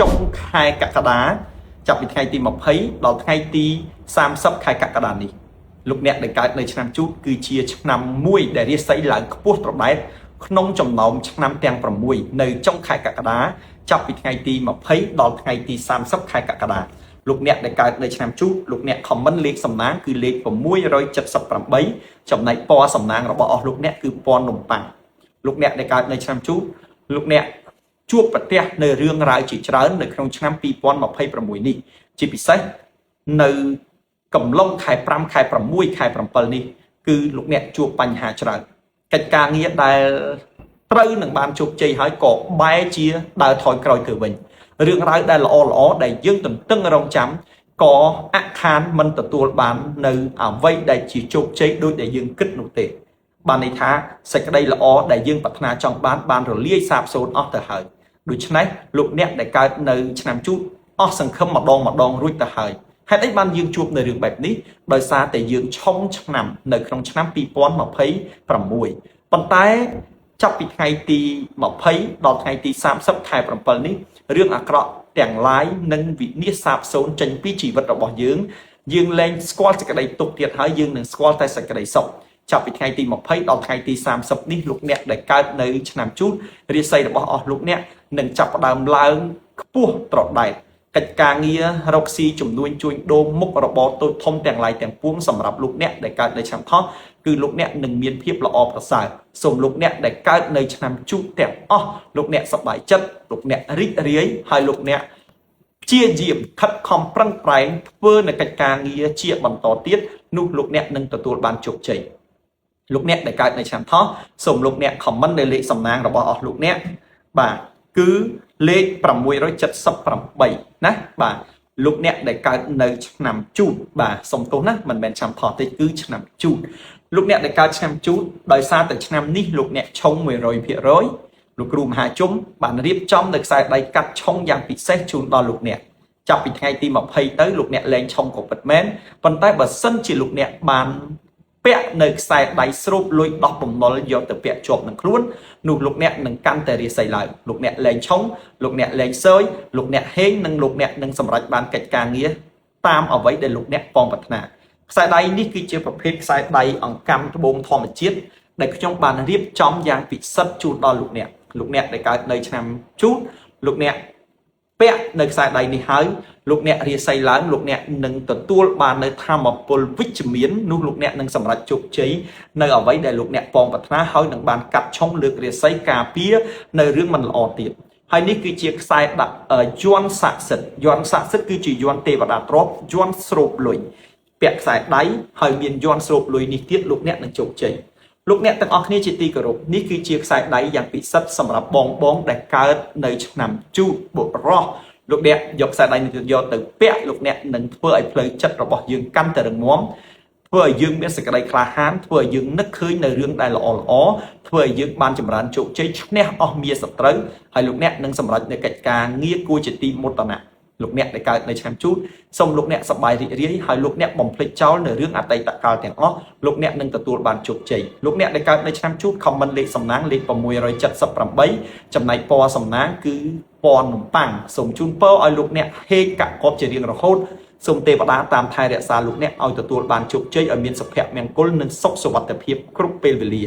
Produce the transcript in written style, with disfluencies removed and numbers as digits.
ចុងខែកក្កដាចាប់ពីថ្ងៃទី20ដល់ថ្ងៃទី30ខែកក្កដានេះលោកអ្នកដែលកើតនៅឆ្នាំជូតគឺជាឆ្នាំមួយដែលរាសីឡើងខ្ពស់ត្រដែតក្នុងចំណោមឆ្នាំទាំង6នៅចុងខែកក្កដាចាប់ពីថ្ងៃទី20ដល់ថ្ងៃទី30ខែកក្កដាលោកអ្នកដែលកើតនៅឆ្នាំជូតលោកអ្នក comment លេខសំណាងគឺលេខ678ចំណែកពណ៌សំណាងរបស់អស់លោកអ្នកគឺពណ៌នំប៉័ងលោកអ្នកដែលកើតនៅឆ្នាំជូតលោកអ្នកជួបប្រទះនៅរឿងរ៉ាវជាច្រើននៅក្នុងឆ្នាំ2026នេះជាពិសេសនៅកំឡុងខែ5ខែ6ខែ7នេះគឺលោកអ្នកជួបបញ្ហាច្រើនកិច្ចការងារដែលត្រូវនឹងបានជោគជ័យហើយក៏បែរជាដើរថយក្រោយទៅវិញរឿងរ៉ាវដែលល្អល្អដែលយើងទន្ទឹងរង់ចាំក៏អខានមិនទទួលបាននៅអ្វីដែលជាជោគជ័យដូចដែលយើងគិតនោះទេបានន័យថាសេចក្តីល្អដែលយើងប្រាថ្នាចង់បានបានរលាយសាបសូន្យអស់ទៅហើយដូច្នេះលោកអ្នកដែលកើតនៅឆ្នាំជូតអស់សង្ឃឹមម្ដងម្ដងរួចទៅហើយហេតុអីបានយើងជួបនៅរឿងបែបនេះដោយសារតែយើងឆុងឆ្នាំនៅក្នុងឆ្នាំ2026ប៉ុន្តែចាប់ពីថ្ងៃទី20ដល់ថ្ងៃទី30ខែ7នេះរឿងអាក្រក់ទាំងឡាយនឹងវិនិច្ឆ័យសាបសូន្យចេញពីជីវិតរបស់យើងយើងលែងស្គាល់សេចក្តីទុក្ខទៀតហើយយើងនឹងស្គាល់តែសេចក្តីសុខចាប់ពីថ្ងៃទី20ដល់ថ្ងៃទី30នេះលោកអ្នកដែលកើតនៅឆ្នាំជូតរាសីរបស់អស់លោកអ្នកនឹងចាប់ផ្ដើមឡើងខ្ពស់ត្រដែតកិច្ចការងាររកស៊ីជំនួញជួញដូរមុខរបរតូចធំទាំងឡាយទាំងពួងសម្រាប់លោកអ្នកដែលកើតនៅឆ្នាំថោះគឺលោកអ្នកនឹងមានភាពល្អប្រសើរសូមលោកអ្នកដែលកើតនៅឆ្នាំជូតទាំងអស់លោកអ្នកសប្បាយចិត្តលោកអ្នករីករាយហើយលោកអ្នកព្យាយាមខិតខំប្រឹងប្រែងធ្វើនៅកិច្ចការងារជាបន្តទៀតនោះលោកអ្នកនឹងទទួលបានជោគជ័យលោកអ្នកដែលកើតនៅឆ្នាំថោះសូមលោកអ្នក comment នៅលេខសំណាងរបស់អស់លោកអ្នកបាទគឺលេខ678ណាបាទលោកអ្នកដែលកើតនៅឆ្នាំជូតបាទសុំទោសណាមិនមែនឆ្នាំថោះទេគឺឆ្នាំជូតលោកអ្នកដែលកើតឆ្នាំជូតដោយសារតែឆ្នាំនេះលោកអ្នកឆុង100%លោកគ្រូមហាជុំបានរៀបចំនៅខ្សែដៃកាត់ឆុងយ៉ាងពិសេសជូនដល់លោកអ្នកចាប់ពីថ្ងៃទី20ទៅលោកអ្នកលែងឆុងក៏ពិតមែនប៉ុន្តែបើសិនជាលោកអ្នកបានពាក់នៅខ្សែដៃស្រូបលុយដោះបំណុលយកទៅពាក់ជាប់នឹងខ្លួននោះលោកអ្នកនឹងកាន់តែរាសីឡើងលោកអ្នកលែងឆុងលោកអ្នកលែងសើយលោកអ្នកហេងនិងលោកអ្នកនឹងសម្រេចបានកិច្ចការងារតាមអ្វីដែលលោកអ្នកប៉ងប្រាថ្នាខ្សែដៃនេះគឺជាប្រភេទខ្សែដៃអង្កាំត្បូងធម្មជាតិដែលខ្ញុំបានរៀបចំយ៉ាងពិសិដ្ឋជូនដល់លោកអ្នកលោកអ្នកដែលកើតនៅឆ្នាំជូតលោកអ្នកពាក់នៅខ្សែដៃនេះហើយលោកអ្នករាសីឡើងលោកអ្នកនឹងទទួលបាននៅធម៌ពលវិជ្ជមាននោះលោកអ្នកនឹងសម្រេចជោគជ័យនៅអ្វីដែលលោកអ្នកប៉ងប្រាថ្នាហើយនឹងបានកាត់ឆុងលើករាសីការពារនៅរឿងមិនល្អទៀតហើយនេះគឺជាខ្សែដាក់យ័ន្តស័ក្តិសិទ្ធយ័ន្តស័ក្តិសិទ្ធគឺជាយ័ន្តទេវតាទ្រព្យយ័ន្តស្រូបលុយពាក់ខ្សែដៃហើយមានយ័ន្តស្រូបលុយនេះទៀតលោកអ្នកនឹងជោគជ័យលោកអ្នកទាំងអស់គ្នាជាទីគោរពនេះគឺជាខ្សែដៃយ៉ាងពិសិដ្ឋសម្រាប់បងបងដែលកើតនៅឆ្នាំជូតបុរសលោកអ្នកយកខ្សែដៃនេះយកទៅពាក់លោកអ្នកនឹងធ្វើឲ្យផ្លូវចិត្តរបស់យើងកាន់តែរឹងមាំធ្វើឲ្យយើងមានសេចក្តីក្លាហានធ្វើឲ្យយើងនឹកឃើញនៅរឿងដែលល្អល្អធ្វើឲ្យយើងបានចម្រើនជោគជ័យឈ្នះអស់មាសត្រូវហើយលោកអ្នកនឹងសម្រេចនៅកិច្ចការងារគួរជាទីមោទនៈលោកអ្នកដែលកើតនៅឆ្នាំជូតសូមលោកអ្នកសប្បាយរីករាយហើយលោកអ្នកបំភ្លេចចោលនៅរឿងអតីតកាលទាំងអស់លោកអ្នកនឹងទទួលបានជោគជ័យលោកអ្នកដែលកើតនៅឆ្នាំជូត comment លេខសំណាងលេខ678ចំណែកពណ៌សំណាងគឺពណ៌នំប៉័ងសូមជូនពរឲ្យលោកអ្នកហេងកាក់កបជារៀងរហូតសូមទេវតាតាមថែរក្សាលោកអ្នកឲ្យទទួលបានជោគជ័យឲ្យមានសុភមង្គលនិងសុខសុវត្ថិភាពគ្រប់ពេលវេលា